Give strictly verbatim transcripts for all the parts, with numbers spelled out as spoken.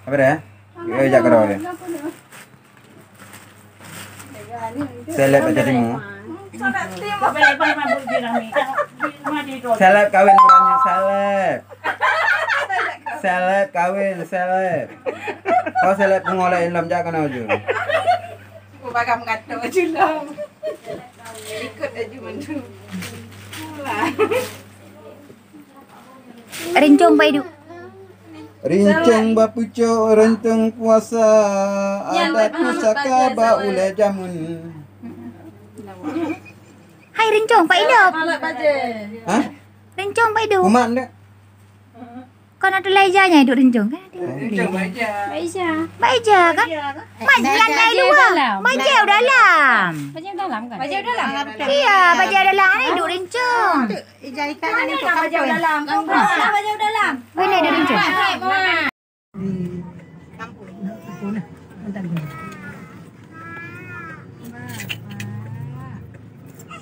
Apa dah? Eh, jak keudroe. Seleb aja timu. Seleb kawin burannya, seleb. Seleb kawin, seleb. Kau seleb pungo lain lom jak kena uju. Bagam gato uju lom. Ikut uju mandum. Pulang. Rincong Pak Idu. Rincong bak pucok reunteng puasa, adat pusaka bak ulée jameun. Hai rincong Pak Idu. Hah? Rincong Pak Idu. Umat ndak? Kan ada Laija nya hidup rincong kan? Ada. Laija. Laija. Laija kan? Mak lantai dua. Bajau dalam. Bajau dalam kan? Bajau dalam. Iya, bajau dalam. Ada hidup rincong. Ija ikan ni untuk kampung. Bajau dalam. Bajau dalam. Mana ada rincong? Di kampung. Kampung lah. Mantan dia.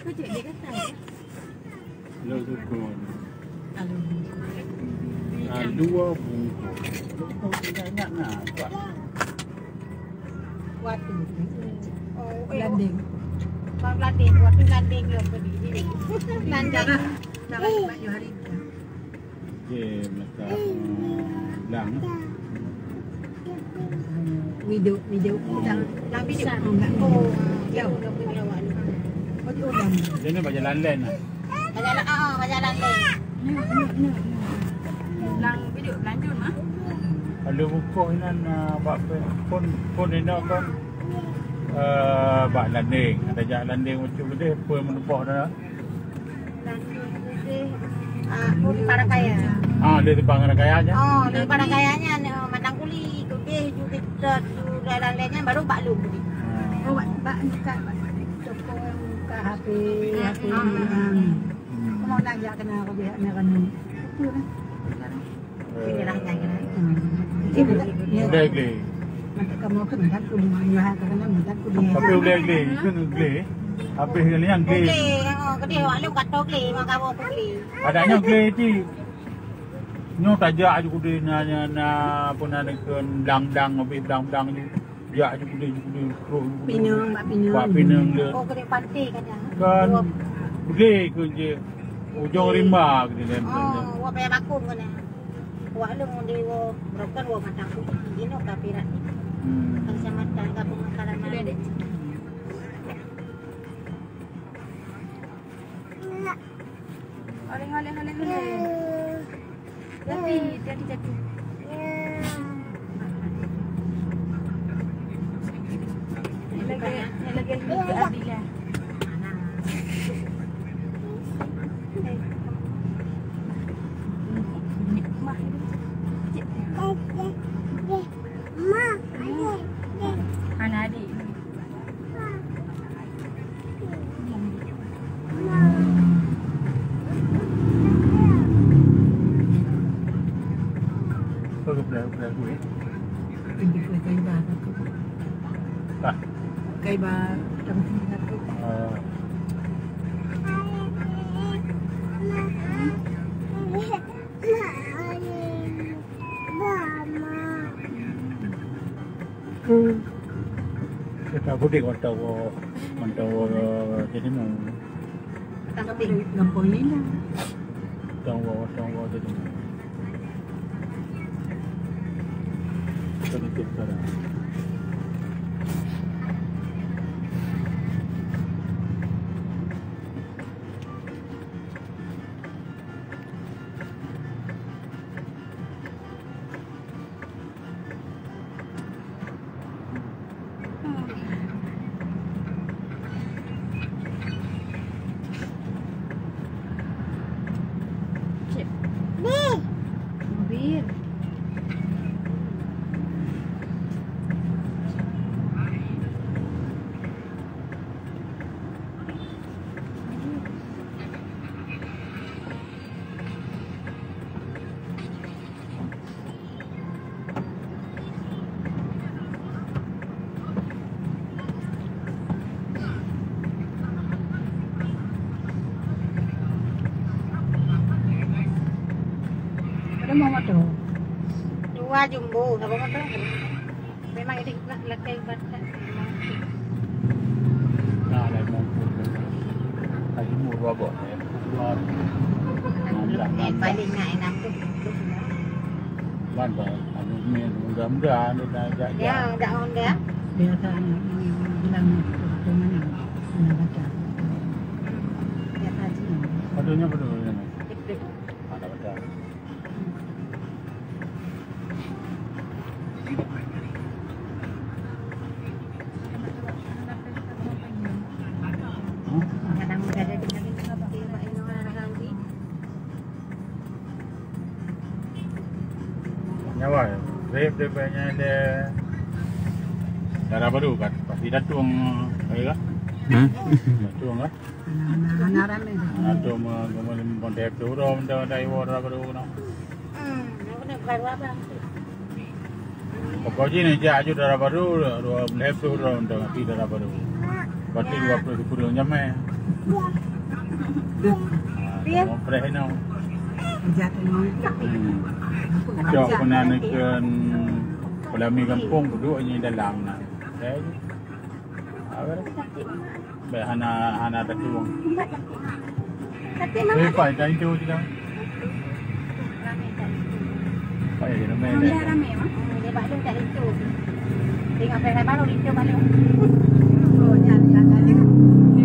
Kau cek dia kata. Lo sukun. Lalu. Lalu bungkus. Bungkus tidak nak nampak. Waktu. Oh, eh, landing. Bang landing, waktu landing lo pergi. Landing. Jangan, jangan Pak Johari. Okey, masa, eh, blang. Miduk, miduk. Blang, blang miduk. Oh, enggak. Oh, jauh. Jadi orang. Jadi bak jalan lain lah. Bak jalan, ah, ah, bak jalan lain. Blang miduk, blang jun mah. Kalau bukoh inan, ah, bak phone, phone, phone inan kan, eh, bak landing. Ada jak landing macam tu deh, phone menumpah dah. Ah, di Parangkaya. Ah, di Parangkaya nya. Oh, di Parangkaya nya, ni, oh, Matang Kuli, Kudeh, ju kita, ju dalam lain nya, baru bak lu. Ah. Oh, bak, bak, bak, bak toko yang buka H P, hmm, H P, hmm. Hmm. Kamu nak jak kena aku biar ni kan. Itu kan. Ulèe glé. Tapi ulèe glé, keuneuk glé. Habéh kali nyan glé. Glé, ha, keudéh awak lôn ka tô glé, maka woe glé. Adak nyoe glé cit. Nyoe tajak ju keudéh na, na, na, apa na nikeun blang-blang, habéh blang-blang ju. Jak ju keudéh, ju keudéh, trok ju keudéh. Pinang, bak Pinang. Bak Pinang lé. Oh, keudéh pantai kadang. Kan glé keu je. Ujong rimba keudéh lé. Oh, wak payah bakong keunan. Wak lôn di wo, broken wo mata kucing, jinoe ka pirak. Hmm. Kacamata ka pemakaran malam. Oleh, oleh, oleh, oleh. Jadi, jadi, jadi. Lagi, lagi, lagi. Mana adik? Kau ke belah, belah gue? Pintu ke kaiba aku. Ah. Kaiba tengah aku. Ah. Kita budik mantau, mantau jadi mu. Gampang ni lah. Tunggu, tunggu jadi mu. Sedikit sekarang. Cek. Mobil. Ada mau motor? Wah, jumbo, apa kata? Memang ini nak lekai ibarat. Nah, dah mampu. Tadi umur dua boh, ya. Dua. Enam belas, enam belas. Paling nak enam tu. Ban, ban. Anu ni, mudah-mudahan dia dah ajak. Ya, dah on dah. Biasa anak ni bilang tu mana? Mana baca? Biasa sih. Padanya, padanya. Ada baca. Nyawa, rep daripada nyan dia. Dara baru kan, pasti datung, eh, kan? Hmm? Datung, kan? Hana, hana, hana ramé. Hana tu me-, me-, me-, model tu dah, dah, dah iwoe dah baru kena. Hmm, aku nak baru abang. Pokok jih ni jak aju dara baru, dua belas puluh dah, dah mati dara baru. Berarti dua puluh sepuluh jamai. Ah, dia mau fresh ni. Jatuh ni. Hmm. Cok pernah nekan pelami kampung duduk ni dalam nah. Saya Bèk hana, hana tatueng. Tapi mama. Tapi pai dah itu je dah. Pai je ramai dah. Ramai, Mak. Dia bak lôn tak itu. Tengok pèh baru itu bak lôn. Oh, jangan, jangan.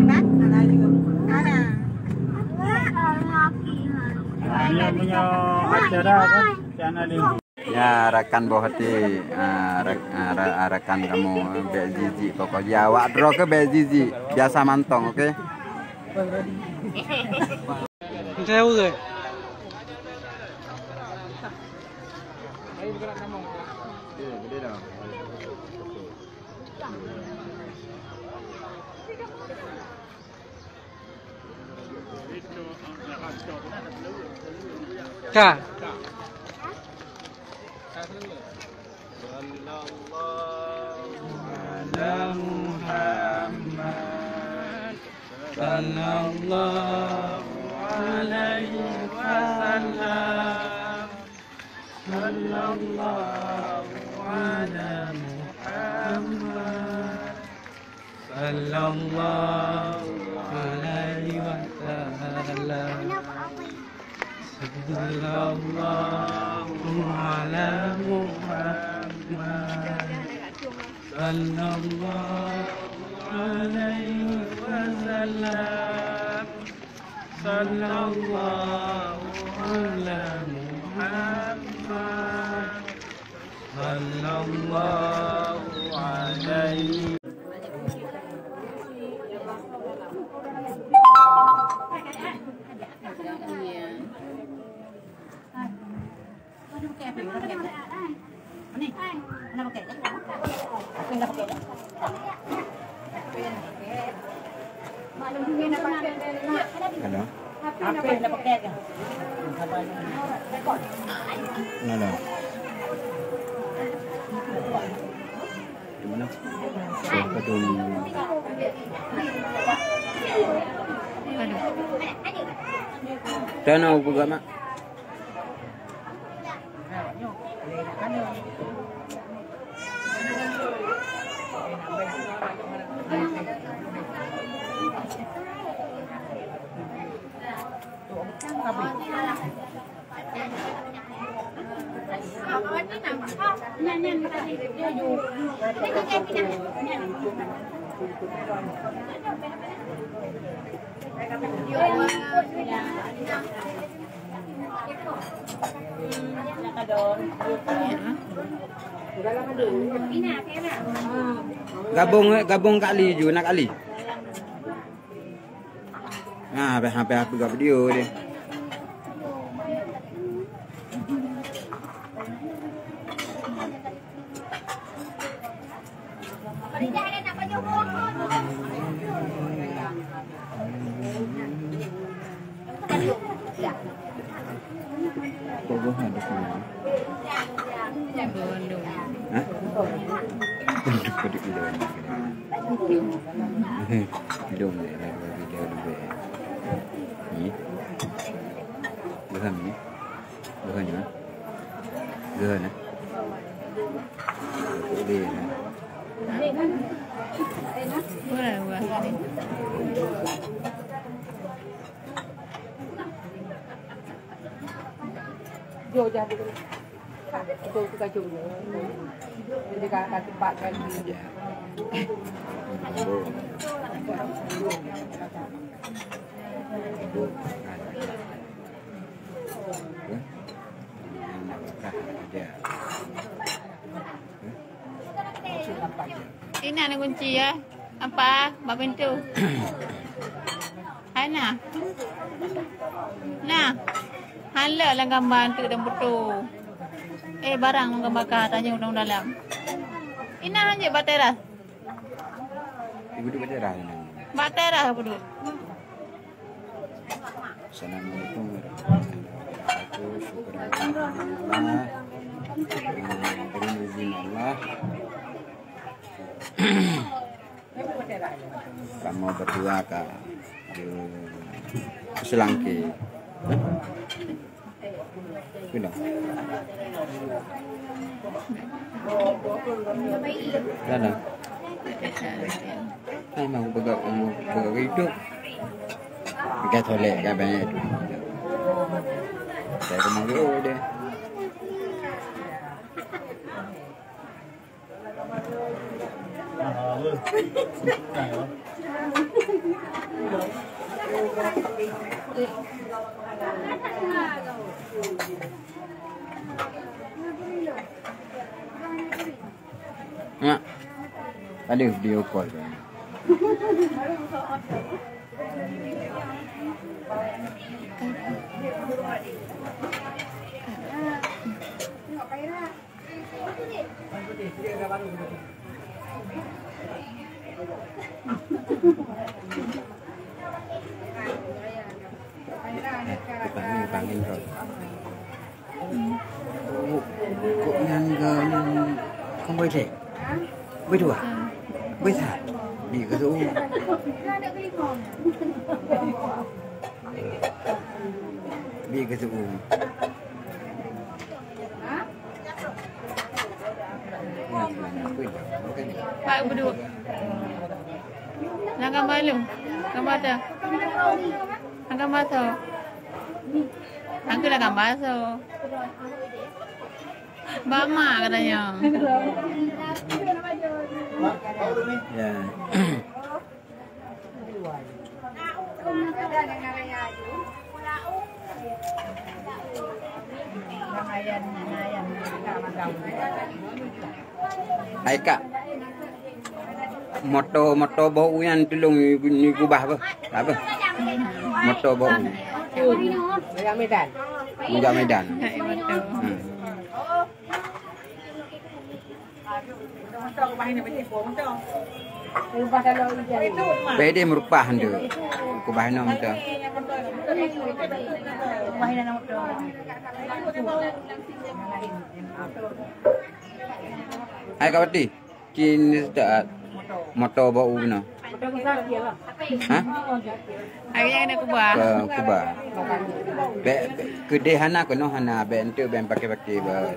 Kan? Ada juga. Ada. Hanya punya acara kan? Sana dia. Ya, rakan boh até, ah, rak-, ah, ra-, ah, rakan kamoe, bèk jijik pokok jih. Awak droe keuh bèk jijik, biasa mantong, oke? Saya udah. Ka. Sallallahu ala Muhammad. Sallallahu alaihi wasallam. Sallallahu ala Muhammad. Sallallahu alaihi wasallam. Sallallahu ala Muhammad. Sallallahu alaihi wasallam. Sallallahu ala Muhammad. Sallallahu alaihi. Hello. Hello. Di mana? Aduh. Tano buka mak. Gabong, gabong kali ju, nak kali. Nah, habéh, habéh aku buka video dia. Bogoh ada sini. Hah? Aduh, aduh, aduh, aduh. Hidung dia, dia, dia, dia, dia. Ni. Bukan ni. Bukan ni. Bukan ni. Boleh, ya. Boleh, boleh. Jauh, jauh. Itu, itu kacau. Jadi, ka, ka tempat kan. Ina na kunci ya. Apa? Bak pintu. Hai na. Na. Hana lam gambar tu dan foto. Eh, barang gambar ka tanya orang dalam. Ina hanjeuet bak teras. Ibu duduk bak teras. Bak teras aku duduk. Assalamualaikum warahmatullahi wabarakatuh. Syukur alhamdulillah. Dengan izin Allah. Kamoe berdua ka di Selangke. Kena. Kena. Hai mau pegang, mau pegang hidup. Gas oleh gas banyak tu. Saya kemari deh. Mak, ada video call. Kok nyan ga nyan kong bai lek? Bai dua? Bai sa? Bi ka tu. Bi ka tu. Pak berdua. Jangan malu. Kamu ada. Jangan masuk. Aku dah gambar so. Bak mak katanya. Ya. Hai kak, moto, moto bak u nyan tulông ni, ni gubah apa? Apa? Moto bak u. Mujak Medan. Mujak Medan. Hmm. Bèk deh meurupah nteuk. Kubah inoe mantong. Hai Kak Wati, cin seutaat moto bak u keunoe. Ha? Hari yang nak kubah. Ke kubah. Bèk, bèk, keudeh hana keunoe hana, bèk enteuk bèk pakai-pakai ba.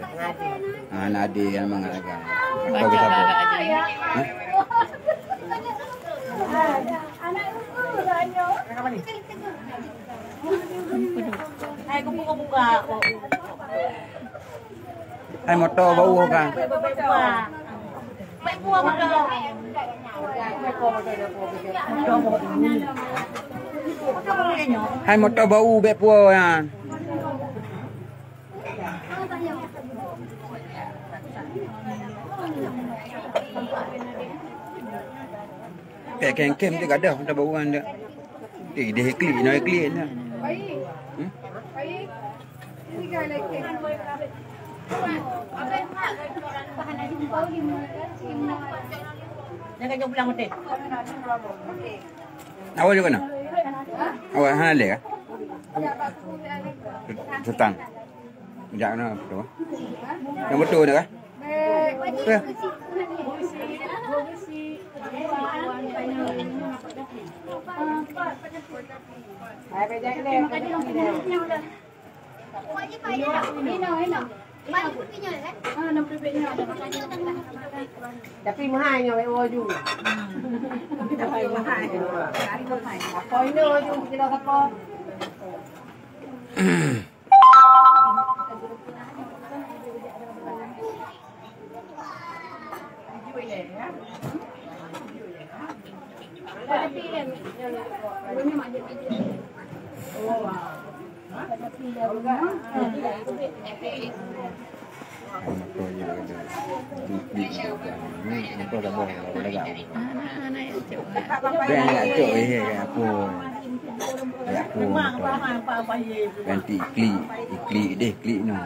Hana adé yang mengatakan. Apa ke sabar? Ha? Hai, moto bak u kan. Hai moto bak u bèk puwoe nyan. Kayak kengkem tu gadoh, tak bau kan dia. Eh, dia klik, nak klik dah. Hmm? Jangan jauh pulang betul. Awak juga nak? Awak hana leh kah? Setan. Jak na betul. Yang betul dah kah? Ya. Tapi mahai nyoe, eh, oh, ju. Tapi mahai. Apa ini, oh, ju, kita apa? Moto je ada. Moto dah bawa, dah gak. Anak-anak yang cok. Dia nak cok, eh, ya apa? Ya apa moto? Ganti klik, klik deh, klik no.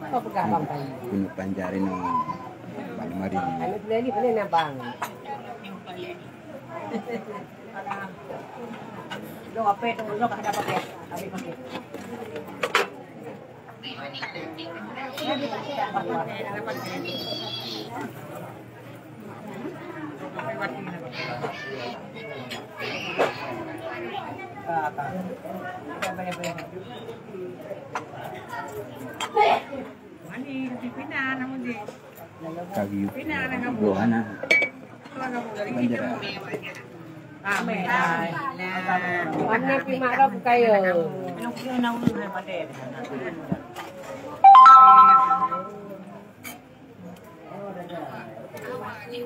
Apa pegang bang tadi? Keuneuk panjari no. Bak lemari. Anak boleh ni, boleh nak bang. Lo apa tu? Lo kat dapat ya? Habis pakai. Kagi dua anak. Banjir. Mana pi mak kau bukai yo? Anak apa dia? Ni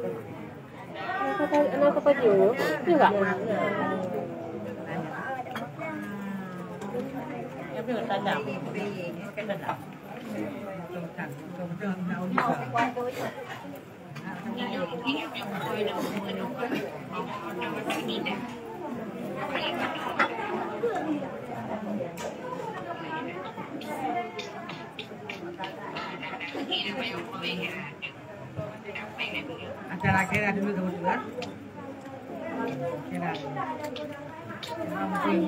enggak? Acara akhir ada dulu, teman-teman. Akhir.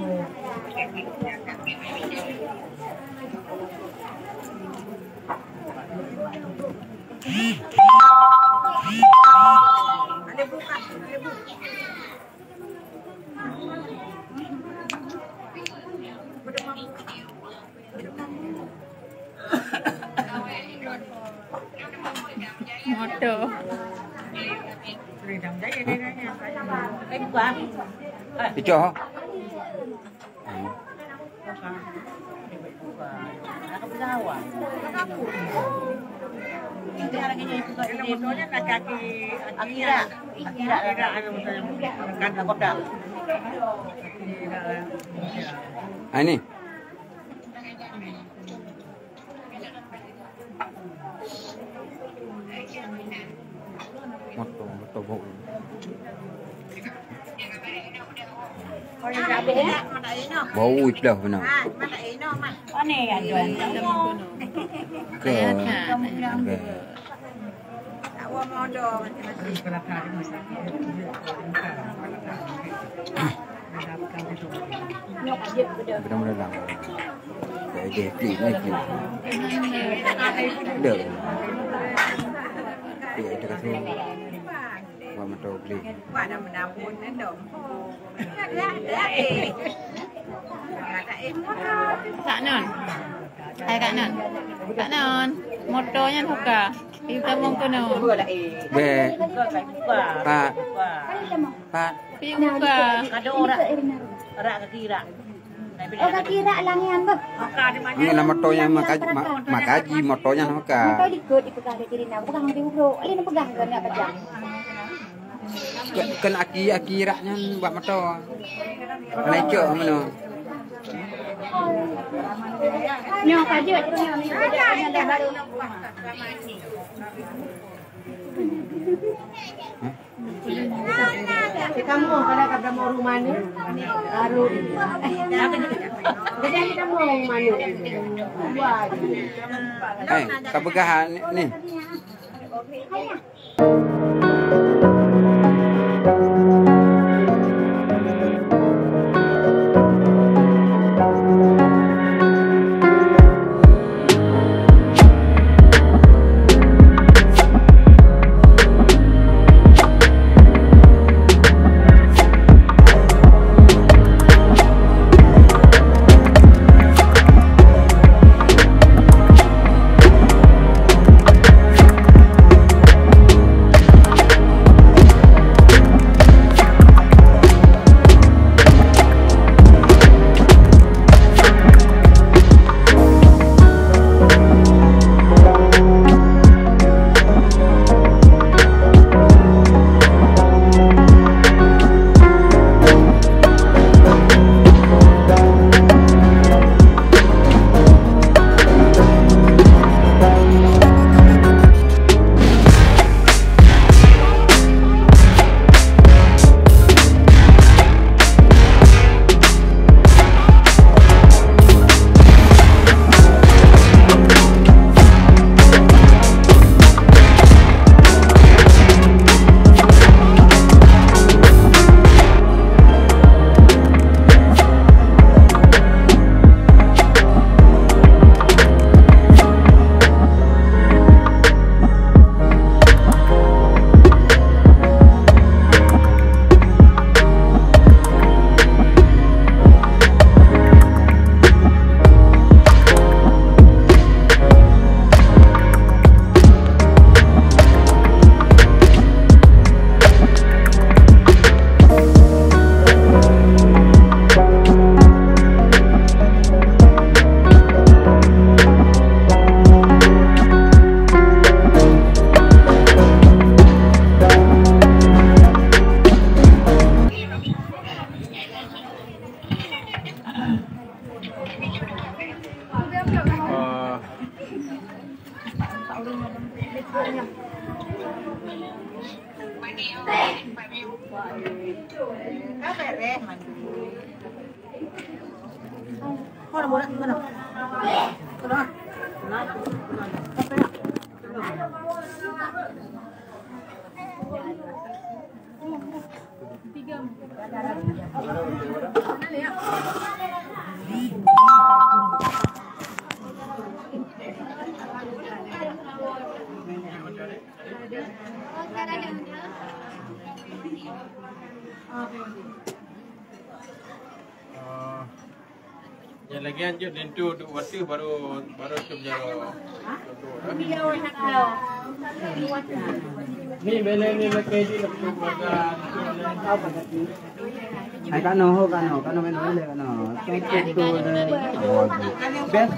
Moto. Icoh. Akira. Akira. Akira. Ah, ini. Moto, moto bau. Bau idah benar. Ke. Benar-benar lama. Jadi klik ni klik. Dah. Klik ada kasih. Buat mata klik. Tak non. Hai Kak Non. Kak Non, moto nyan buka. Pi tamong keunoe. Bèk. Pat. Pat. Pi buka. Kado rak. Rak kaki rak. Oh, kaki rak lang nyan beuh. Ini nama moto nyang makaji, ma-, makaji moto nyang maka. Moto likot dipeugah lé diri na, peugah di ubrok. Lain peugah ke nak pajak. Ke-, kena aki, aki rak nyan bak moto. Kena icok meunoe. Nyoe ka jeuet tu nyoe, nyoe ka jeuet, nyoe dah baru. Hah? Kamoe, kalau ka kamoe rumah ni, baru. Jadi kamoe rumah ni. Wah. Hai, ka peugah ni, ni. Ah, nyang lagèe nyan jeuet linto duek watèe baru, baru cöm jaroe. Ni bela ni lakèe di. Hai kano, ho kano, kano main bela kano. Best.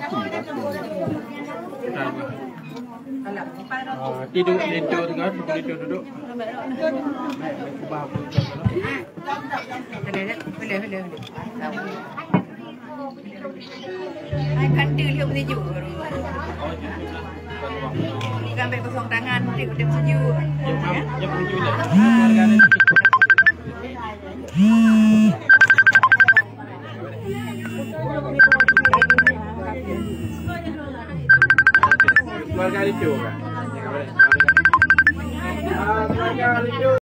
Ah, tidur, tidur dengan, tidur duduk. Boleh, boleh, boleh. Hai, kan tu lihat sejuk. Ni kan ambil kosong tangan, nanti udah sejuk. Ya, ya, sejuk dah. Keluarga ni. Keluarga lucu kan? Ah, keluarga lucu.